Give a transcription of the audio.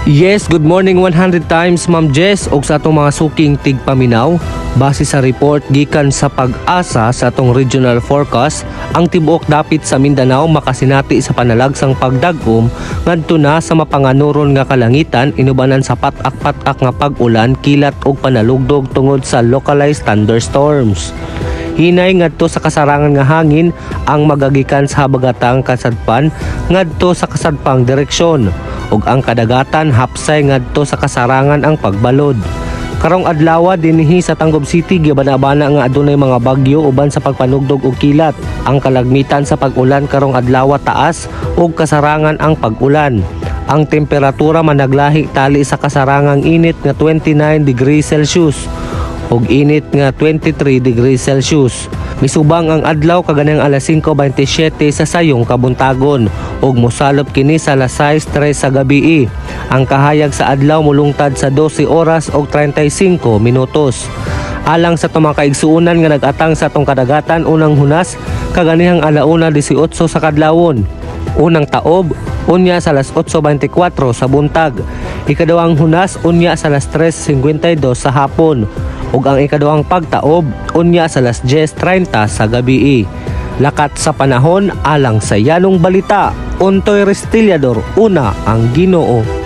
Yes, good morning 100 times, Ma'am Jess, ug sa atong mga suking tigpaminaw. Base sa report gikan sa PAGASA sa atong regional forecast, ang tibuok dapit sa Mindanao makasinati sa panalagsang pagdag-om ngadto na sa mapanganuron nga kalangitan inubanan sa pat-ak-pat-ak nga pag-ulan, kilat ug panalugdog tungod sa localized thunderstorms. Hinay ngadto sa kasarangan nga hangin ang magagikan sa habagatang kasadpan ngadto sa kasadpang direksyon ug ang kadagatan hapsay ngadto sa kasarangan ang pagbalod. Karong adlaw dinhi sa Tangub City, gibana-bana nga adunay mga bagyo uban sa pagpanugdog og kilat. Ang kalagmitan sa pag-ulan karong adlaw, taas ug kasarangan ang pag-ulan. Ang temperatura managlahi tali sa kasarangang init nga 29 degrees Celsius ug init nga 23 degrees Celsius. Misubang ang adlaw kaganang alas 5:27 sa sayong kabuntagon ug mosalop kini sa alas 6:03 sa gabii. Ang kahayag sa adlaw mulungtad sa 12 oras ug 35 minutos. Alang sa atong mga kaigsuonan nga nag-atang sa atong kadagatan, unang hunas kaganihang alauna 18 sa kadlawon. Unang taob unya sa alas 8:24 sa buntag. Ikaduhang hunas unya sa alas 3:52 sa hapon. Ug ang ikaduhang pagtaob unya sa alas 10:30 sa gabii. Lakat sa panahon alang sa Yanong Balita, Ontoy Restillador, una ang Ginoo.